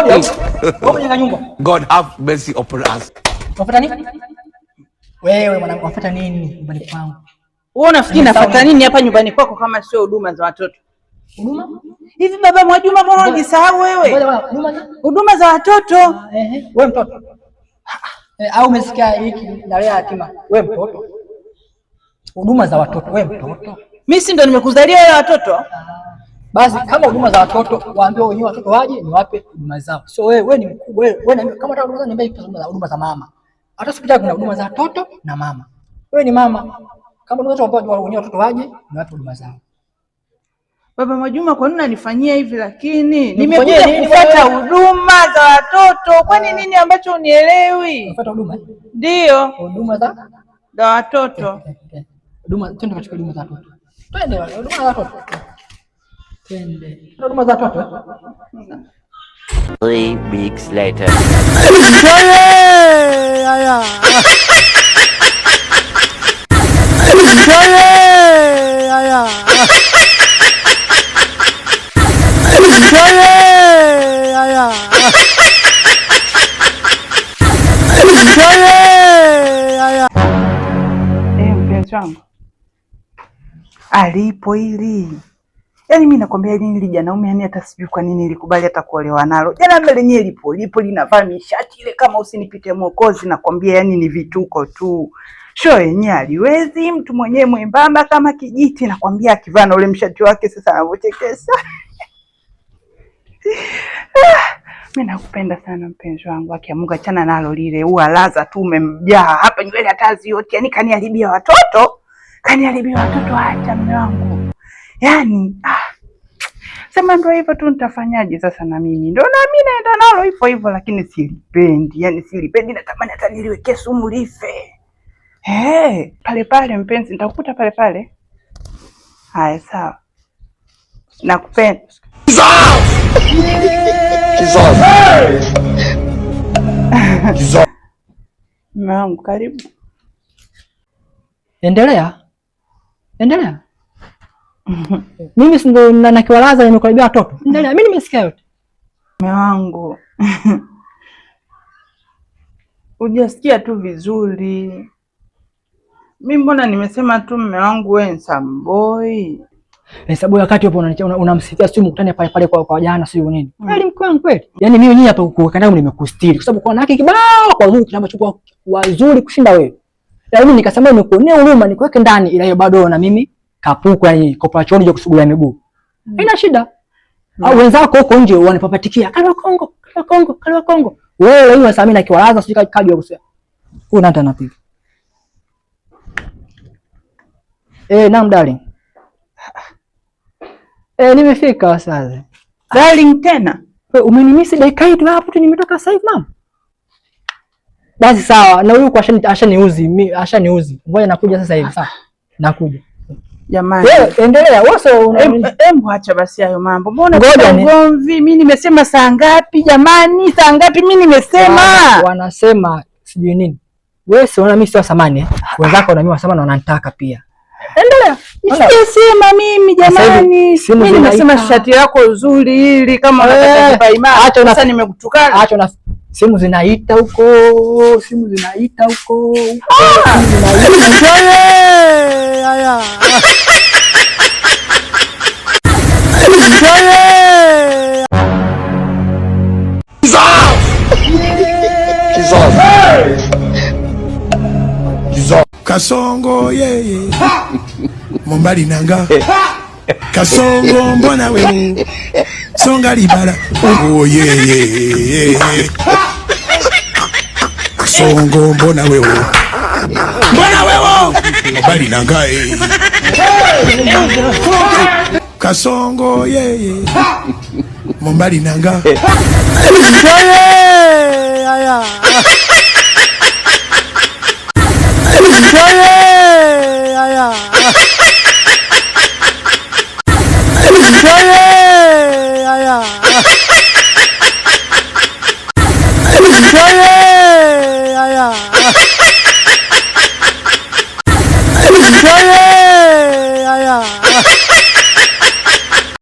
kodi au? Wewe umejenga nyumba. God have mercy upon us. Wafuata nini? Wewe mwanangu, wafuata nini nyumbani kwangu? Wewe unafikiri Nimesahau nafuata nini hapa nyumbani kwako kama sio huduma za watoto? Huduma? Hivi baba Mwajuma, mbona unajisahau wewe? Ngoja bwana, huduma za? Huduma za watoto. Ah, ehe, wewe mtoto. Au umesikia hiki nalea yatima? Wewe mtoto. Huduma za watoto, wewe mtoto. Mimi si ndo nimekuzalia wale watoto? Basi kama huduma za watoto, waambie wenyewe watoto waje niwape huduma zao. So wewe ni mkubwa, wewe na kama unataka huduma niambie huduma za mama. Hata hospitali kuna huduma za watoto na mama. Wewe ni mama. Kama huduma za watoto, wenyewe watoto waje niwape huduma zao. Baba Mwajuma, kwa nini unanifanyia hivi lakini? Nikufanyie Nimekuja nini kufuata wewe? huduma za watoto. Kwani nini ambacho unielewi? Unafuata huduma? Ndio, Huduma za za watoto. Huduma, twende kachukue huduma za watoto. Twende huduma za watoto. Twende. Huduma za watoto. 3 weeks later. Mpenzi wangu alipo hili, yaani mi nakwambia nini hili janaume, yani hata sijui kwa nini nilikubali hata kuolewa nalo. Jana lenyewe lipo lipo linavaa mishati ile kama usinipite Mwokozi, nakwambia yani ni vituko tu. Show yenyewe aliwezi, mtu mwenyewe mwembamba kama kijiti, nakwambia akivaa na ule mshati wake sasa anavyochekesha. Mi nakupenda sana mpenzi wangu, akiamuka achana nalo lile ua laza tu umemjaa hapa nywele hata ziote, yani kaniharibia watoto, kaniharibia watoto. Acha mume wangu, yani sema ndio hivyo tu, nitafanyaje sasa? Na mimi ndio na mimi naenda nalo hivyo hivyo, lakini silipendi, yani silipendi, natamani hata niliweke sumu life. Hey, pale pale mpenzi, nitakukuta pale pale. Haya, sawa, nakupenda. Mume wangu, karibu. Endelea. Endelea. Mimi si ndo na kiwalaza nimekaribia watoto. Endelea, mimi nimesikia yote. Mume wangu. Hujasikia tu vizuri. Mimi mbona nimesema tu mume wangu wewe ni samboi. Hesabu wakati hapo unamsikia sio mkutane pale pale kwa jana sio nini. Kweli mke wangu kweli. Yaani mimi nyinyi hapa kwa kanda nimekustiri kwa sababu kwa wanawake kibao kwa wazuri kama chukua wazuri kushinda wewe. Yaani mimi nikasema nimekuonea huruma nikuweke ndani ila hiyo bado na mimi kapuku yani kopa chooni je kusugulia miguu. Haina shida. Au wenzako huko nje wanipapatikia kalwa Kongo, kalwa Kongo, kalwa Kongo. Wewe leo sasa mimi na kiwalaza sijui kaji wa kusema. Huyu nani anapiga? Naam darling. Nimefika sasa. Darling tena? Wewe umenimisi dakika hii tu hapo tu nimetoka sasa hivi mama. Basi sawa, na huyu kwa ashaniuzi, mimi ashaniuzi. Ngoja nakuja sasa hivi, sawa. Nakuja. Jamani. Wewe endelea, wewe sio Embu acha basi hayo mambo. Mbona Ngoja kuna ugomvi? Mimi nimesema saa ngapi jamani? Saa ngapi mimi nimesema? Wanasema sijui nini. Wewe si unaona mimi sio samani eh? Wenzako na mimi wa samani wananitaka pia. Endelea. Sijasema mimi jamani. Simu Mimi nimesema zinaita. shati lako zuri hili kama unataka kipaimara. Acha Sasa nimekutukana. Acha una simu zinaita huko, simu zinaita huko. Simu zinaita. Kasongo yeye Mombali nanga Kasongo mbona wewe songa libala oh yeye Kasongo mbona wewe mbona wewe Mombali nanga Kasongo yeye Mombali nanga Yeah.